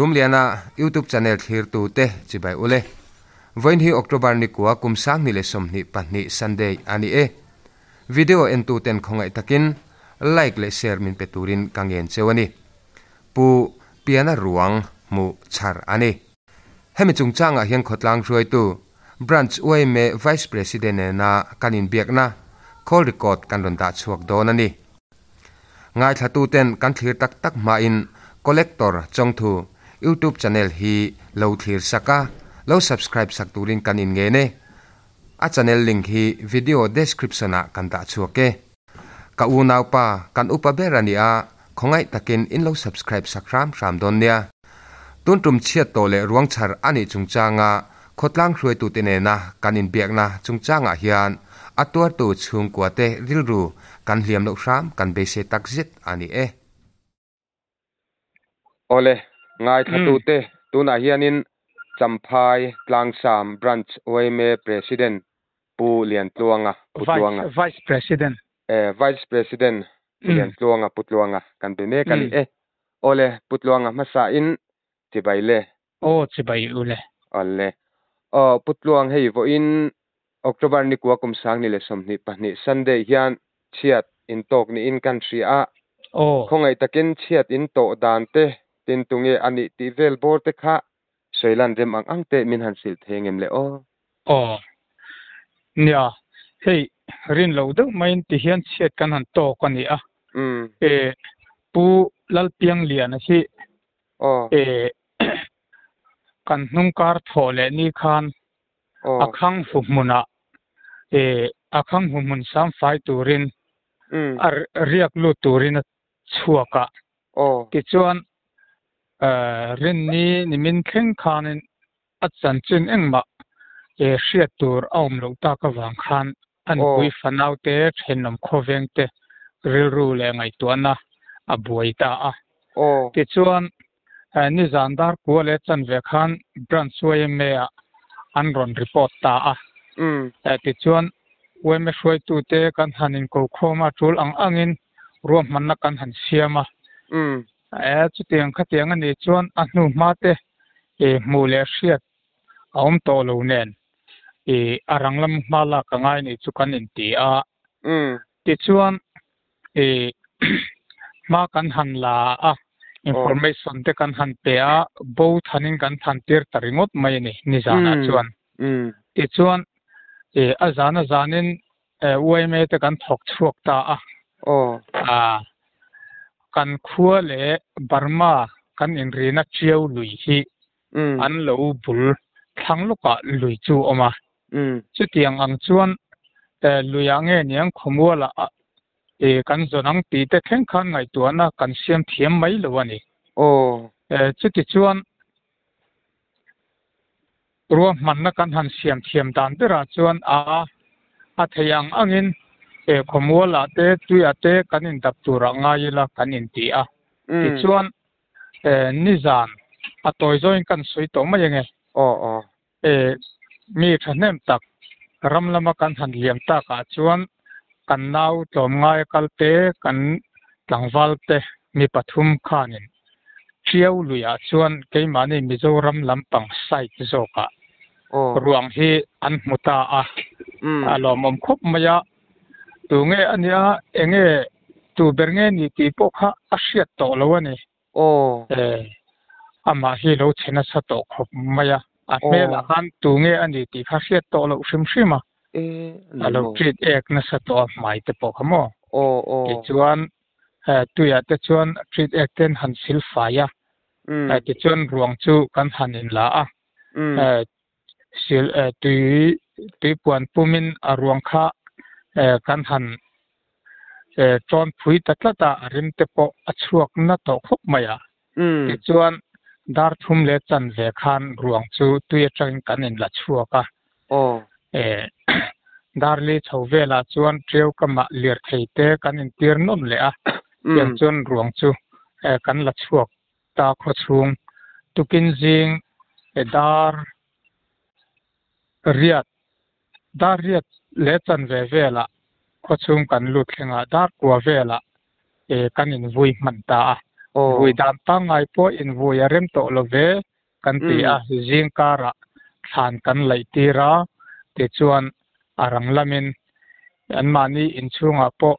Rumliana YouTube channel thlir tu te chibai ule. Vawiin hi October ni kua kum 2022 Sunday a ni e. Video en tu ten khawngaih takin like leh share min pe turin ka ngen cheu a ni. Pu Piana ruang hmuh chhar a ni. Hemi chungchangah hian khawtlang hruaitu Branch yma Vice President nena kan inbiakna call record kan rawn dah chhuak dawn a ni. Ngaithlatuten kan thlir tak tak hmain Collector Chawngthu YouTube channel hi lo thlir sak a, lo subscribe sak turin kan inngen e. A channel link hi video description ah kan dah chhuak e. Ka unaupa, kan upa ber a ni a, khawngaih takin in lo subscribe sak hram hram dawn nia. Tun tum chhiat tawh leh ruang chhar a nih chungchanga khawtlang hruaitute nena kan inbiakna chungchangah hian a tuartu chhungkuate rilru kan hliam loh hram kan beisei tak zet a ni e. Awle, ngaithlatute, tunah hianin Champhai Tlangsam Branch yma President Pu Liantluanga, Pu Tluanga. Vice President. E, Vice President Pu Liantluanga, Pu Tluanga kan be mek a ni e. Awle, Pu Tluanga hmasain chibai le. Aw, chibai u le. Awle. Aw, Pu Tluang hei vawiin October ni kua kum 2022 Sunday hian chhiat in tawk niin kan hria a. Aw. Khawngaih takin chhiat in tawh dan te, tin tunge a nih tih vel bawr te kha sawilan rem ang ang te min han hrilh thei ngem le aw. Aw. Nia, hei rin lo deuh maiin ti hian chhiat kan han tawk a ni a. E, Pu Lalpiangliana hi e, kan hnung kar thawh leh ni khan a khang hu hmunah e, a khang hu hmun sam fai turin a riak lut turin a chhuak a. Tichuan, rinni nimin thleng khanin a chanchin engmah hriat tur a awm loh tak avang khan a nupui fanaute thenawm khawvengte rilru leh ngaihtuahna a buai ta a. Tichuan, nizan dar kua leh chanve khan Branch YMA-ah an rawn report ta a. Tichuan, YMA hruaitute kan han inkokhawm a, tul ang angin ruahmanna kan han siam a. Chutiang khatiang a nih chuan a hnu hma te hmuh leh hriat a awm tawh lo nen a rang lam hma lak a ngai nih chu kan inti a. Tichuan hma kan han la a, information te kan han pe a, bo thanin kan than tir ta ringawt mai a ni nizanah chuan. Tichuan a zan a zanin YMA te kan thawk chhuak ta a. Kan khua leh Burma kan inrina Tiau lui hi an lo bul thlang lawkah lui chu a awm a. Chutiang ang chuan luiah nge niang khawmualah kan zawn ang tih te thleng khan ngaihtuahna kan siam thiam mai lo a ni. Chutichuan Ruahmanna kan han siam thiam dan berah chuan a a thei ang angin he khawmualah te tuiah te kan indap turah ngai ila kan inti a. Tichuan nizan a tawi zawngin kan sawi tawh mai ange. Mi thahnem tak ram lama kan han liam takah chuan kan nau tlawmngaia kal te kan tlangval te mi pathum khanin Tiau luiah chuan keimahni Mizoram lampang side zawkah ruang hi an hmu ta a, a lawmawm khawp mai a, tunge a nia enge tu ber nge ni tih pawh kha a hriat tawh lo a ni. Amah hi lo chhe nasa tawh khawp mai a, a hmelah khan tunge a ni tih kha hriat tawh loh hrim hrim a, a lo treat ek nasa tawh a hmai te pawh kha maw. Tichuan Tuiah te chuan treat ek ten han sil fai a, tichuan ruang chu kan han in la a, sil tui tuipuan pumin a ruang kha kan han tawn phui ta tlat a, a rim te pawh a chhuak na tawh khawp mai a. Tichuan dar thum leh chanve khan ruang chu tui atangin kan in la chhuak a. Darli chho velah chuan ṭiau kamah lirthei te kan intir nawm leh a, tiang chuan ruang chu kan la chhuak ta khaw chhung. Tukin zing dar riat dar riat leh chanve velah khaw chhung kan lut thleng a, dar kua velah kan invui hman ta a. Vui dan pangngai pawh invui a rem tawh lo ve kan ti a, zing karah thlan kan laih tir a, tichuan a rang lamin anmahni inchhungah pawh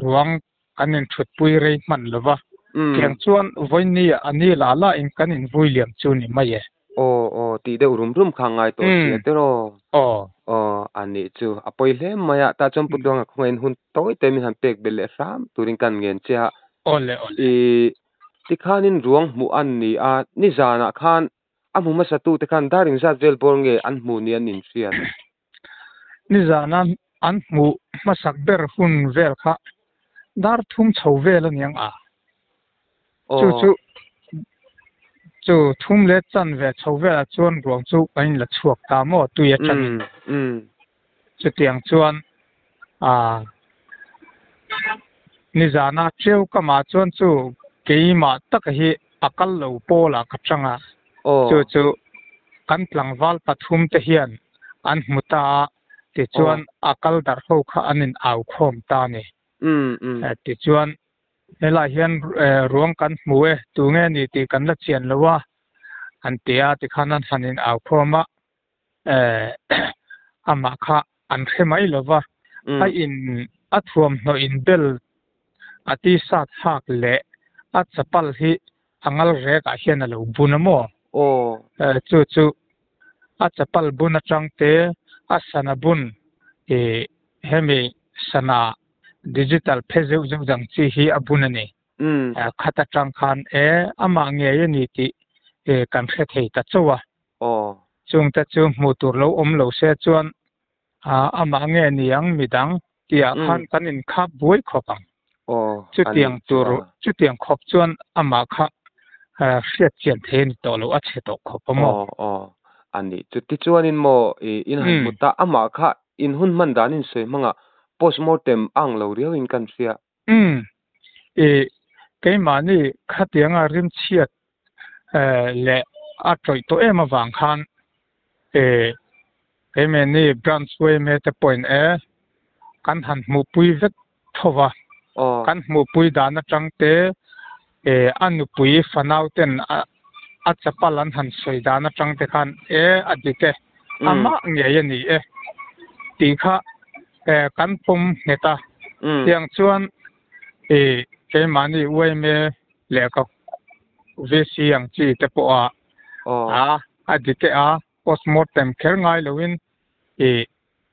ruang kan inthutpui rei hman lo va, tiang chuan vawiin a ni lah lahin kan invui liam chu ni mai e. Aw aw tih deuh rum rum kha ngai tawh si a tiraw? Aw. Aw a nih chu a pawi hle mai a, tah chuan Pu Tluanga khawngaih in hun tawi te min han pek belh leh hram turin kan ngen che a. Aw le aw le. I tikhanin ruang hmuh an ni a, nizanah khan a hmu hmasa tu te khan dar engzat vel bawr nge an hmu ni an inhriat? Nizana an hmuh hmasak ber hun vel kha dar thum chho vel a niang a. Chu chu chu thum leh chan ve chho velah chuan ruang chu kan inla chhuak ta maw tui atangin. Chutiang chuan aa nizana ṭeu kamah chuan chu keimah taka hi a kal lo pawlah ka chang a. Chu chu kan tlangval pathum te hian an hmu ta a, tichuan a kal darh ho kha an in au khawm ta a ni. Tichuan helai hian ruang kan hmu e, tunge ni tih kan la chian lo a, an ti a, tikhan an han in au khawm a, amah kha an hre mai lo va, a in a thuamhnaw in bel a t-shirt hak leh a chapal hi a ngal rek ah hian a lo bun a maw? Chu chu a chapal bun atang te a sana bun ih hemi sana digital phe zeuh zeuh dang chi hi a bun a ni. Khat atang khan e amah ngei a ni tih kan hre thei ta chauh a. Chungte chu hmuh tur lo awm lo se chuan amah nge niang midang tihah khan kan inkhap buai khawp ang. Chutiang tur chutiang khawp chuan amah kha hriat chian thei a ni tawh lo, a chhe tawh khawp a maw? Aw aw a ni. Chuti chuanin maw in han hmu ta, amah kha in hun hman dan in sawi hmangah postmortem a ang lo riauin kan hria. Umm i keimahni khatianga rimchhiat leh a tawih tawh em avang khan i keimahni branch yma te pawhin e kan han hmuhpui vek tho va, kan hmuhpui dan atang te i a nupui fanau ten a chapal an han sawi dan atang te khan e a dik e, amah ngei a ni e tih kha kan pawm nghet a, tiang chuan i keimahni yma leh ka VC ang chi te pawh a a a dik e a postmortem kher ngai loin i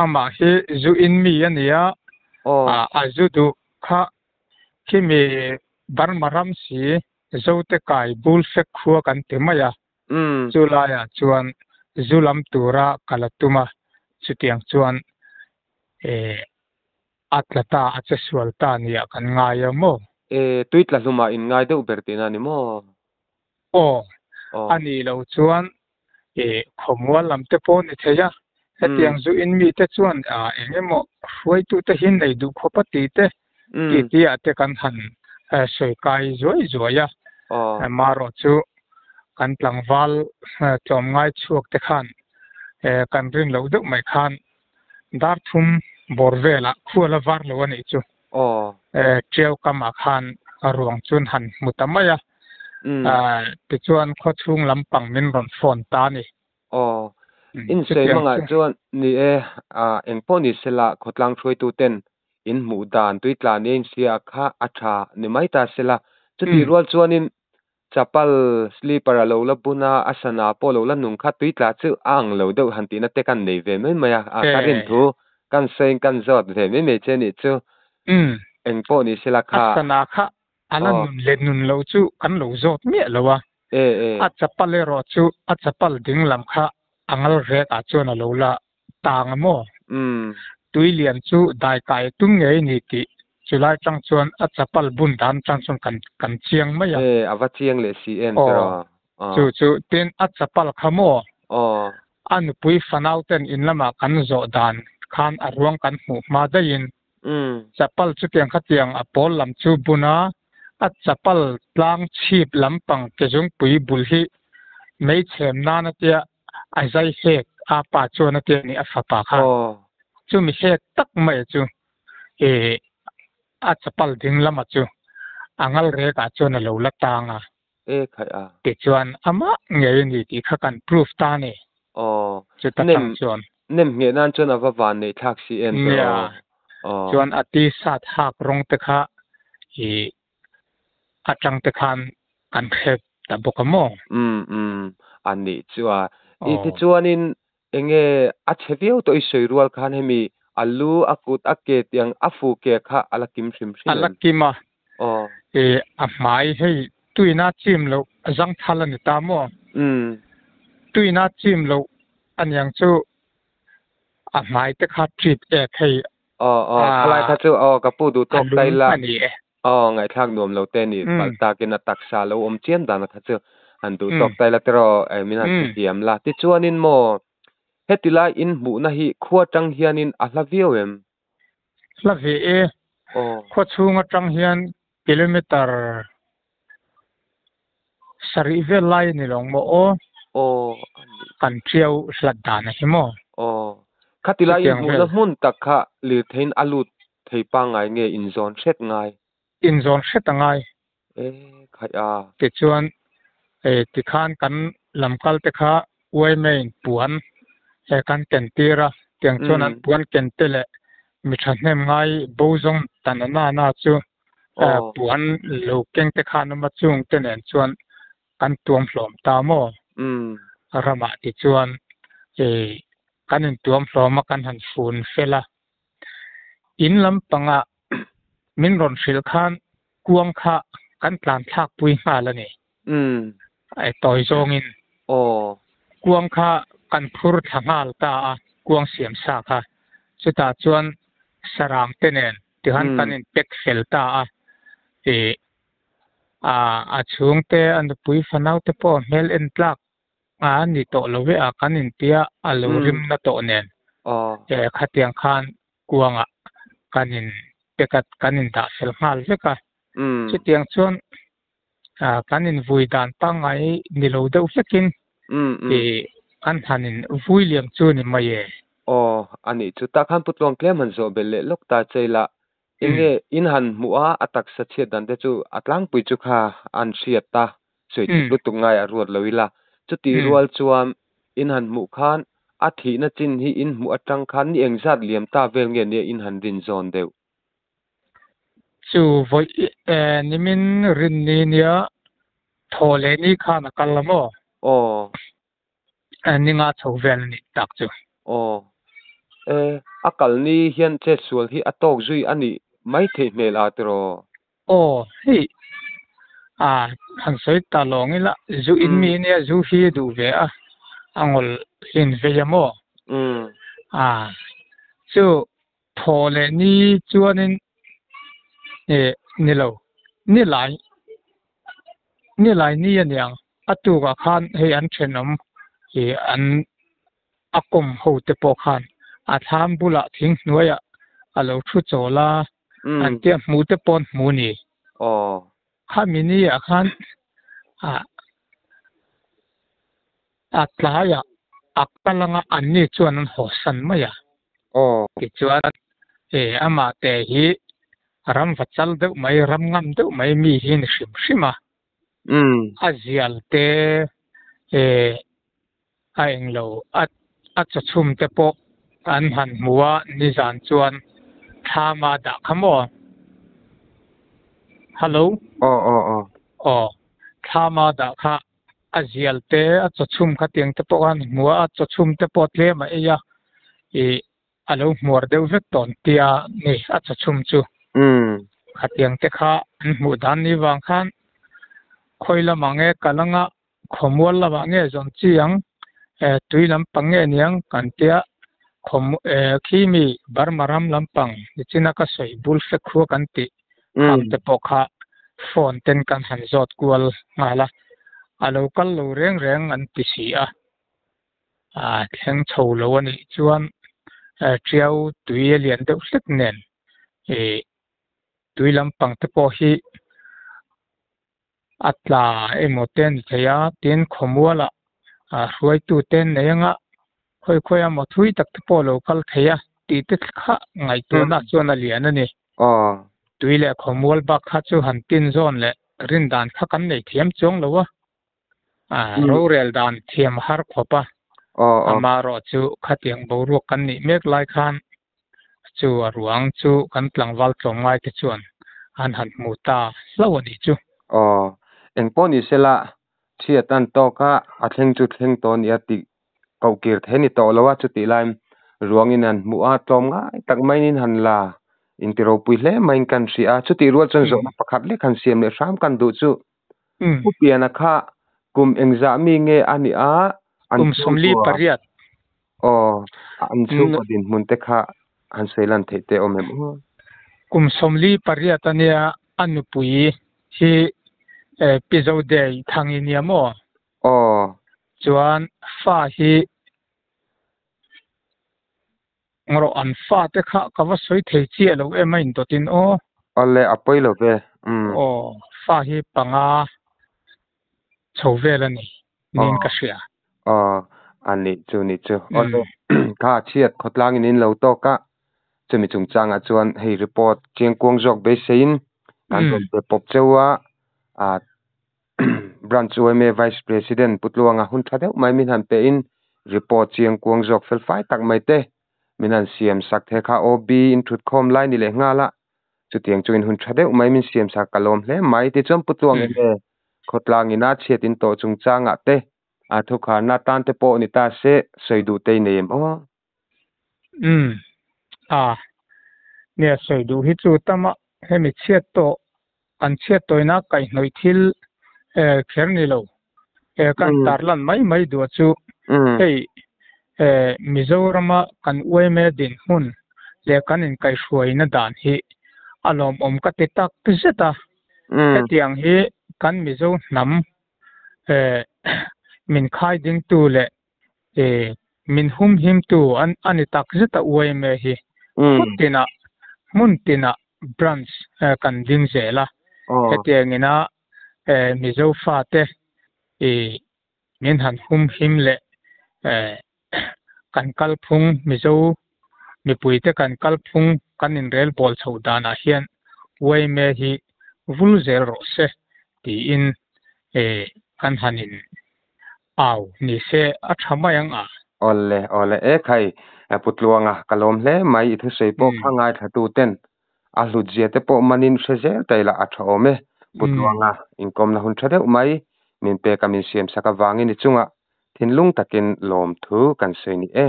amah hi zu in mi a ni a, a zu duh kha khimi Burma ram si Zote kai bul fek khua kan ti mai a. Chu laiah chuan zu lam tura kal a tum a, chutiang chuan a tla ta, a che sual ta nia kan ngai a maw? E, tui tla hlumah in ngai deuh ber tihna a ni maw? Aw, a nih loh chuan khawmual lam te pawh ni thei a, hetiang zu in mite chuan eng emaw hruaitute hi nei duh khawp a tih te, tih tihah te kan han sawi kai zuai zuai a. Marawh chu kan tlangval tlawmngai chhuak te khan kan rin loh deuh mai khan dar thum bawr velah khual a var lo a nih chu. Tiau kamah khan ruang chuan han hmu ta mai a. Tichuan khawchhung lampang min rawn phone ta a ni. Aw, in sawi hmangah chuan ni e, eng pawh ni sela khawtlang hruaitu ten in hmuh dan tui tlan i a inhria kha a tha ni mai ta sela. Chutih rual chuanin chapal slipper a lo la bun a, a sana pawh lo la nung kha tui tla chu a ang lo deuh han tihna te kan nei ve mai mai a, ka rin thu kan sawiin kan zawt ve mai mai che nih chu. Eng pawh ni sela kha. A sana kha a la nun leh nun lo chu kan lo zawt miah lo a. A chapal erawh chu a chapal ding lam kha a ngal rek ah chuan a lo la tang a maw? Tui lian chu dai kai tum ngei ni tih chulai tang chuan a chapal bun dan tang chuan kan kan chiang mai a. E, a va chiang leh si em tiraw? Aw, chu chu tin a chapal kha maw? A nupui fanau ten in lamah kan zawh dan khan a ruang kan hmuh hma daihin Chapal chutiang khatiang a pawl lam chu bun a, a chapal tlang chhip lampang kezungpui bul hi meichhem nan a tia a zai hek a pa chuan a tia ni a fapa kha. Chumi hek tak mai chu ih a chapal ding lama chu A ngal rekah chuan a lo la tang a. E khai a. Tichuan amah ngei a ni tih kha kan proof ta a ni. Aw. Chuta Nem tang chuan. nem ngheh nan chuan a va van neih thlak si em tawh Nia. aw. Aw. Chuan a t-shirt hak rawng te kha i atang te khan kan hre ta bawk a maw? Umm umm a nih chu a. I Aw. tichuanin enge a chhe viau tawh i sawi rual khan hemi a lu a kut a ke tiang a fu ke kha a la kim hrim A hrim la em? kim a. Aw. I a hmai hei tuina chim loh a zangthal a ni ta maw? Umm. Tuina chim loh aniang chu a hmai te kha treat ek hei Aw aw khalai kha chu aw ka pu duh a tawk ta lung ila a ni e. aw ngaihthlak nuam lo te ni palh takin a taksa lo awm chiam dan kha chu han duh tawk ta ila tiraw min han hrethiam la. Tichuanin maw heti lai in hmuhna hi khua tang hianin a hla viau em? Hla ve e. Aw. Khua chhung atang hian kilometer sarih vel lai a ni lo maw aw? Aw, a nih. Kan ṭiau hlat dan a hi maw? Aw, khati lai Chutiang inhmuhna vel. hmun tak kha lirtheiin a lut thei pangngai nge inzawn hret ngai? Inzawn hret a ngai. E, khaih a. Tichuan, e, tikhan kan lamkal te kha uaimeiin puan e kan ken tir a, tiang chuan an puan ken te leh mi thahnem ngai bo zawng ta na na na chu puan lo keng te khan awm a chung te nen chuan kan tuam hlawm ta maw? Ramah tichuan kan intuam hlawm a kan han fun fel a. In lampangah min rawn hrilh khan kuang kha kan tlan thlak pui nghal a ni. Tawi zawngin kuang kha kan phur thla nghal ta a, kuang siam sa kha. Chutah chuan sarang te nen tihan kan inpek fel ta a. Ih a chhungte a nupui fanau te pawh hmel en tlak a ni tawh lo ve a kan intia a lo rim na tawh nen khatiang khan kuangah kan in pek a kan in dah fel nghal vek a. Chutiang chuan kan in vui dan pangngai ni lo deuh hlekin ih kan han in vui liam chu ni mai e. Aw, a nih chu. Tah khan Putluang tlem han zawh belh leh lawk ta che ila, enge in han hmuh a, a taksa chhiat dan te chu a tlangpui chu kha an hriat ta, sawi chik lutuk ngai a ruat lo ila. Chutih rual chuan in han hmuh khan a thihna chin hi in hmuh atang khan ni engzat liam ta vel nge nia in han rin zawn deuh? Chu vawi nimin rin ni nia thaw leh ni khan a kal a maw? Aw. Ni nga chho vel a nih tak chu. Aw. E, a kal ni hian chetsual hi a tawk zui a nih mai theih hmel a tiraw? Aw, hei a han sawi ta lawng ila, zu in mi nia zu hi a duh ve a, a ngawl hlin vei a maw? A, chu thaw leh ni chuanin e ni lo, ni lai, ni lai ni a niang, a tukah khan hei an thenawm i an a kawm ho te pawh khan a thlam bulah thing hnuaiah a lo thu chawl a, an tia hmu te paw'n hmu ni. Khami ni ah khan a tlaiah a kal anga anni chuan an haw san mai a. Tichuan amah te hi ram va chal deuh mai, ram ngam deuh mai mi hi ni hrim hrim a. A zial te a englo a chawchhum te pawh an han hmu a, nizan chuan thlama dah kha maw? Hello? Aw aw aw. Aw, thlama dah kha a zial te a chawchhum kha tiang te pawh an hmu a, a chawchhum te pawh tlem a ei a, ih a lo hmuar deuh vek tawn tia ni a chawchhum chu. Khatiang te kha an hmuh dan ni vang khan khawi lamah nge kal anga khawmual lamah nge zawn chi ang, tui lampang nge niang kan tia khi mi Burma ram lampang nichina ka sawi bul fek khua kan tih ang te pawh kha phone ten kan han zawt kual nghal a, a lo kal lo reng reng an ti si a, thleng chho lo a nih chuan ṭiau tui a lian deuh hlek nen tui lampang te pawh hi A tla emaw te a ni thei a, tin khawmualah hruaitu te an nei anga khawi khawi a maw thui tak te pawh a lo kal thei a tih te kha ngaihtuahna chuan a lian a ni. Tui leh khawmual bak kha chu han tin zawn leh rin dan kha kan nei thiam chuang lo a, rorel dan thiam har khawp a, amaherawh chu khatiang boruak kan nih mek lai khan chu a ruang chu kan tlangval tlawmngai te chuan an han hmu ta hlauh a nih chu. Aw, engpawh ni sela chhiat an tawk a, a thleng chu thleng tawh a nia tih koh kir thei a ni tawh lo a, chutih lai ruangin an hmuh a, tlawmngai tak maiin han la inti ropui hle maiin kan hria a, chutih rual chuan zawhna pakhat lek han siam leh hram kan duh chu Pu Piana kha kum engzah mi nge a nih a, an Kum 48. Aw, an chhungkaw dinhmun te kha han sawi lan theih te awm em aw? Kum 48 a nia, a nupui hi Pi Zodei Thangi nia maw? Aw. Chuan fa hi Ngawrh an fate kha ka va sawi thei chiah lo em a indawtin aw. Awle a pawi lo ve umm. Aw fa hi panga chho vel a ni niin ka hria. Aw a nih chu nih chu. Awle kha chhiat khawtlangin in lo tawk a, chumi chungchangah chuan hei report chiangkuang zawk beiseiin kan rawn pe pawp cheu a, Branch yma Vice President Pu Tluanga hun tha deuh mai min han pehin report chiang kuang zawk fel fai tak mai te min han siam sak the kha OB in thut khawm lai ni leh nghal a, chutiang chungin hun tha deuh mai min siam sak ka lawm hle mai tichuan Pu Tluang enge khawtlang ina chhiat in tawh chungchangah te a thukharna tan te pawh ni ta se sawi duh te i nei em aw? Umm a nia sawi duh hi chu tama hemi chhiat tawh kan chhiat tawina kaihhnawih thil kher ni lo kan tarlan mai mai duh chu hei Mizorama kan uaime dinhmun leh kan inkaihhruaina dan hi a lawmawm ka ti tak zet a, hetiang hi kan Mizo hnam min khai dingtu leh min humhimtu a ni tak zet a yma hi hmun hmun tinah branch kan ding zel a, hetiang ina Mizo fate min han humhim leh kan kalphung Mizo mipuite kan kalphung kan inrelbawl chhoh danah hian yma hi vul zel rawh se tiin kan han in Au, ni se a tha mai ang a. Awle, awle e khai, Pu Tluanga, ka lawm hle mai, i thusawi pawh kha ngaithla ten a hlutzia te pawh manin hre zel ta ila a tha awm e. Pu Tluanga, inkawmna hun tha deuh mai, min peka min siamsak avangin i chungah thinlung takin lawmthu kan sawi ni e.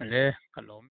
Awle, ka lawm.